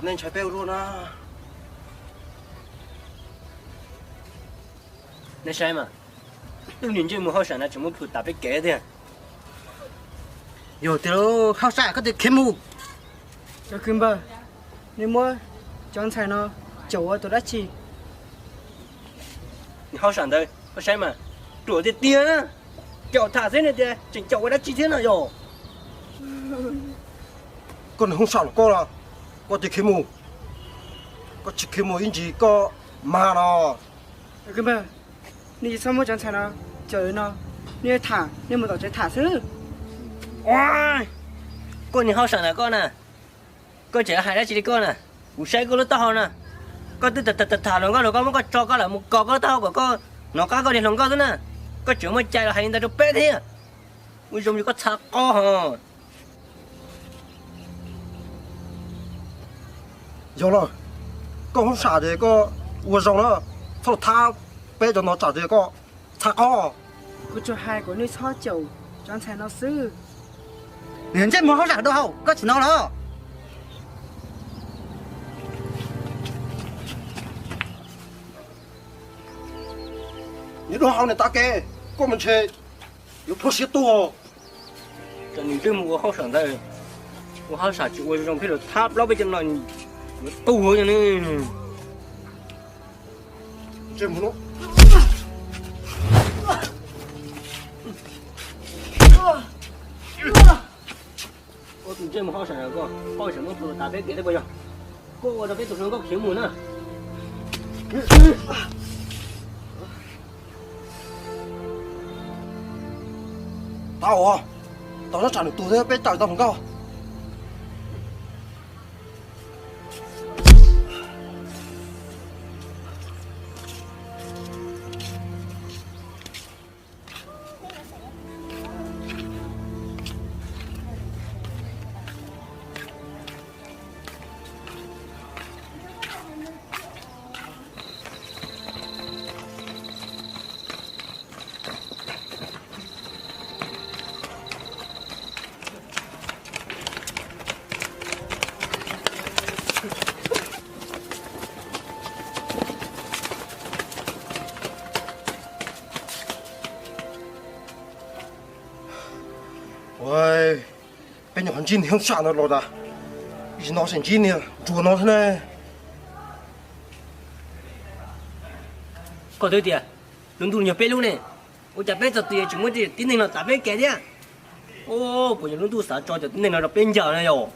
Nej ntshai peb ua luaj na. Nej saib mas, tus niag ntsej muag hauj sam ntawd tseem muab plhws tas peb kev tiag. Yog tiag, hauj sam, koj tus khiav mus. Cov kwv npawg, nej muab cov ntxhais no caum ua tus dab tsi? Niag hauj sam ntawd, koj saib mas, ruam tiag tiag na. Caum tham xwb no tias tseem caum ua dab tsi thiab no yog? Koj niag hauj sam los koj los, koj cia khiav mus. Koj tsis khiav mus ib ntsis koj mag los. Nej tsis txhob muab cov ntxhais no caum no, nej tham, nej mus tom tsev tham xwb. Koj niag hauj sam ntawd koj na, koj tseem hais dab tsi li koj na? Kuv saib koj lub taub hau na, koj twb tham tham tham hluas nkauj los koj muab koj tso koj lawm mus kos koj lub taub hau kom koj hnov qab koj niag hluas nkauj xwb na. Koj tseem muaj cai los hais li ntawd rau peb thiab. Ua zoo li koj txhav qhov ho. Yog lawm, koj hauj sam ces koj ua zoo na, txhob los thab peb cov no tsam ces koj txhav qhov. Kuv tsuas hais kom nej txhob caum cov ntxhais no xwb. Niag ntsej muag hauj sam dua hau, koj tsis hnov los? Niag dua hau niag tav kev, koj mas ntshe yuav plhuav siab tuag. Tsam nws twb mus ua hauj sam ntawd, ua hauj sam tsis ua zoo thiab los thab plaub peb cov no, yuav tuag no ne. Ntsej muag no. Koj tus ntsej muag hauj sam koj, koj tseem muab plhuav tas peb kev thiab puas yog? Koj ua rau peb tus hluas nkauj khiav mus na. Tau os, tau nyob tsam nws tuag thiab peb tawm tau hluas nkauj. Peb nyuam qhuav ntsib niag hauj sam no los tas, ib no tseem ntsib niag nruas no thiab ne. Koj twb tias lub ntuj yog peb lub ne, ua cas peb txog twg tseem muab tib neeg no tav peb kev thiab? Puas yog lub ntuj xav tso cov tib neeg no rau peb ncaws na yom?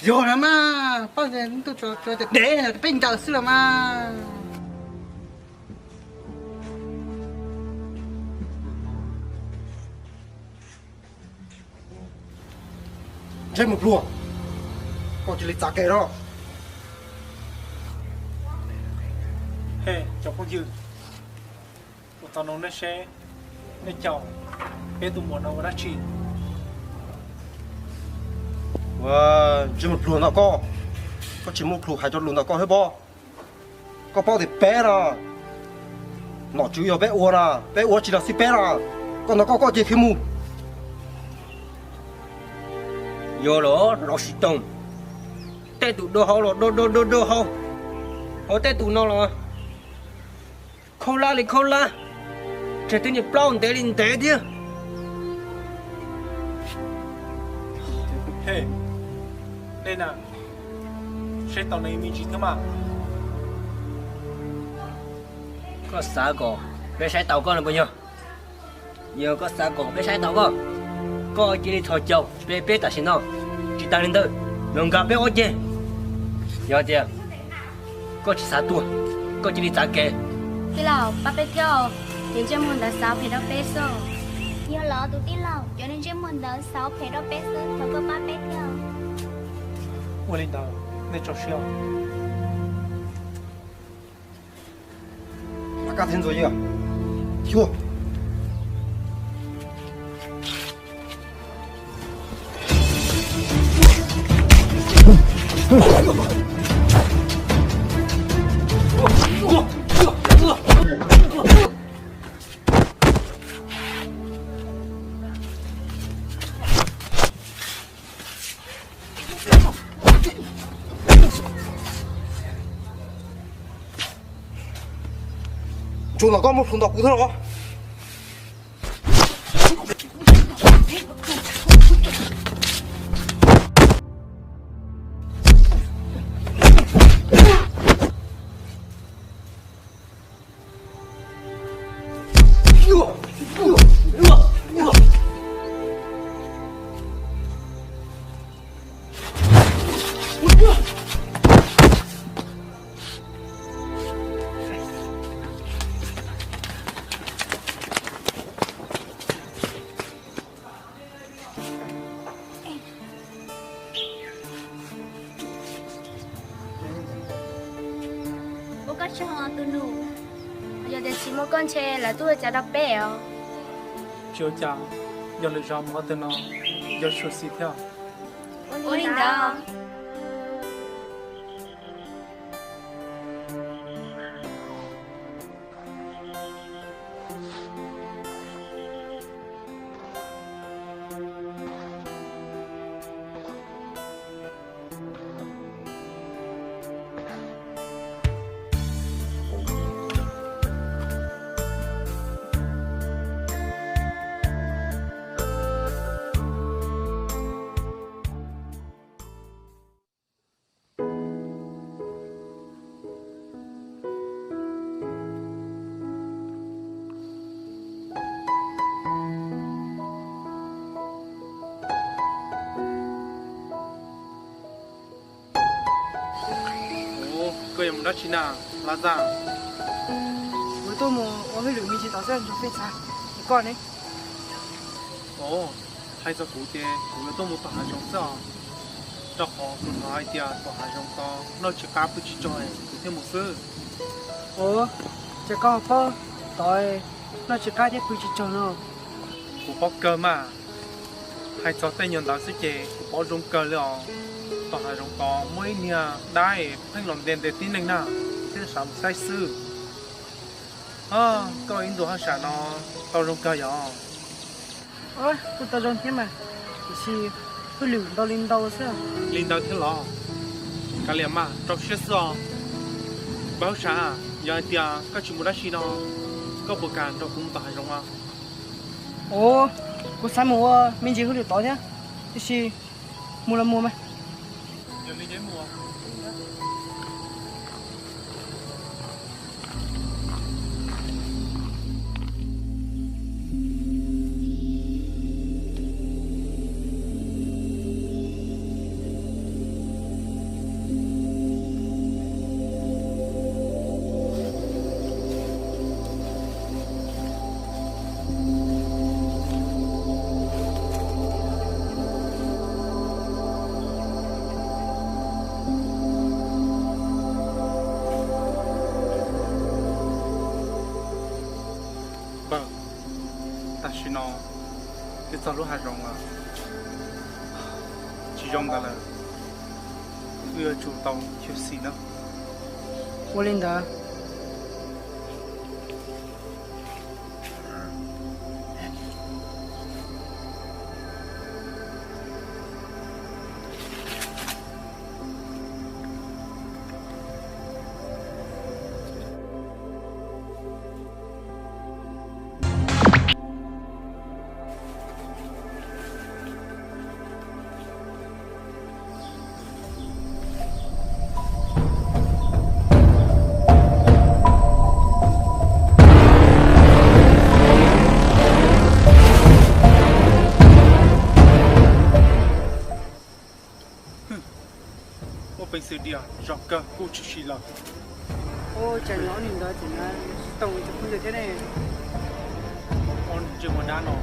Yog na mas, pab lub ntuj tso cov dev no rau peb ncaws xwb los mas. Ntsej muag pluag, koj cia li txav kev no. Cov phooj ywg, ua tau no nej seb, nej caum peb tus muam no ua dab tsi? Ntsej muag pluag no koj, koj tsis muaj plhus hais cov lus ntawm koj thiab pob? Koj paub tias peb na, nom tswv yog peb ua na, peb ua tsis los xij peb na. Koj no koj, koj cia li khiav mus. Yog los los sis toog, tej tus do hau los do do do do hau, ho tej tus no los khaub lab li khaub lab, tseg twb niag plaub ntev li ntev thiab. Nej na, saib tau nws me ntsis thiab mas. Koj xav kom peb saib tau koj no puas yog? Yog koj xav kom peb saib tau koj, koj cia li thov caum peb, peb tam sim no. Tsis tas li ntawd, los nkag peb ob ceg. Yog tias koj tsis xav tuag, koj cia li txav kev. Tij laug, pab peb thiab, cov ntsej muag ntawd xav phem rau peb xwb. Yog los tus tij laug, cov niag ntsej muag ntawd xav phem rau peb xwb, thov koj pab peb thiab. Ua li ntawd, nej tso siab. Rov qab thiab ntxuav yawg. Xyuas. Tus ntawm koj muaj plhus ntau kuv thiab los? Ua koj tsaug tus nus, yog tias tsis muaj koj ntshe lawv twb ua cas rau peb os. Tsis ua cas, yog lwm zaus mus ua tau no, yog suav xis thiab. Ua li ntawd. Koj yuav mus dab tsi na, Laj Zaj? Kuv tuaj mus ua hauj lwm me ntsis tod xwb, nrog peb txhab. Es koj ne? Os, hais txog kuv ces kuv yuav tuaj mus tom hav zoov xwb os. Rau qhov kuv hnov hais tias tom hav zoov ko noj tsis qab pw tsis tsog, kuv thiaj mus xwb. Os, ces koj paub tod noj tsis qab thiab pw tsis tsog no? Kuv paub kawg mas. Hais txog tej nyuag ntawd xwb ces kuv paub zoo kawg li os. Tom hav zoov ko muaj ib niag dab pheej los ntes ntes tib neeg na, thiaj xav mus saib xwb. Koj ib ntus haj sam no tau zoo kawg yog? Kuj tau zoo thiab mas, tiam sis hauj lwm ntau li ntau xwb. Li ntawd thiab los? Kav liam mas, rau siab xwb os. Npawg hauj sam, yog hais tias koj tsis mus dab tsi no, koj puas kam nrog kuv mus tom hav zoov os? Os, kuv xav mus ua me ntsis hauj lwm tod thiab, tiam sis mus los mus mas. Npawg, tam sim no twb txog lub hav zoov lawm, tsis zoo ntawd lawm, wb yuav tsum tau xyuam xim na. Ua li ntawd. Muaj peev xwm diam zog kawg kuj tshwm sim lawm. Ua cas ob niag ntawd tseem sib too tus phooj ywg thiab ne? Ob niag ntsej muag dab no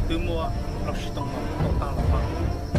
twb muab los sib too los tau tag los mas.